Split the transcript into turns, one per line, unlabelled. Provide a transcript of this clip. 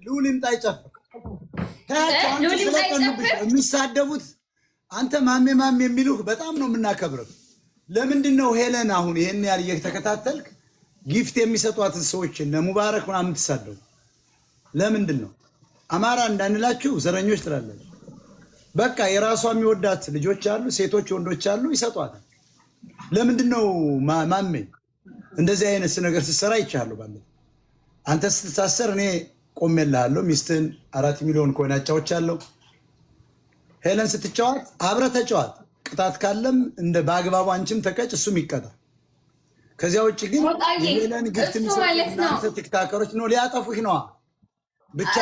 ልዑል ይምጣ ይጨፍር። ስለቀኑብሽ የሚሳደቡት አንተ ማሜ ማሜ የሚሉህ በጣም ነው የምናከብርህ። ለምንድን ነው ሄለን አሁን ይሄን ያህል እየተከታተልክ gift የሚሰጧትን ሰዎች እነ ሙባረክ ምናምን የምትሳደቡ ለምንድን ነው? አማራ እንዳንላችሁ ዘረኞች ትላለች። በቃ የራሷ የሚወዳት ልጆች አሉ፣ ሴቶች ወንዶች አሉ፣ ይሰጧታል። ለምንድን ነው ማሜ እንደዚህ አይነት ነገር ስትሰራ ይቻሉ? ባለ አንተ ስትታሰር እኔ ቆሜልሃለሁ። ሚስትህን 4 ሚሊዮን coin አጫውቻለሁ። ሄለን ስትጫወት አብረህ ተጫዋት። ቅጣት ካለም እንደ በአግባቡ አንቺም ተቀጭ፣ እሱም ይቀጣ። ከዚያ ውጭ ግን ሄለን gift የሚሰጡ እናንተ ቲክታከሮች ነው ሊያጠፉሽ ነዋ። ብቻ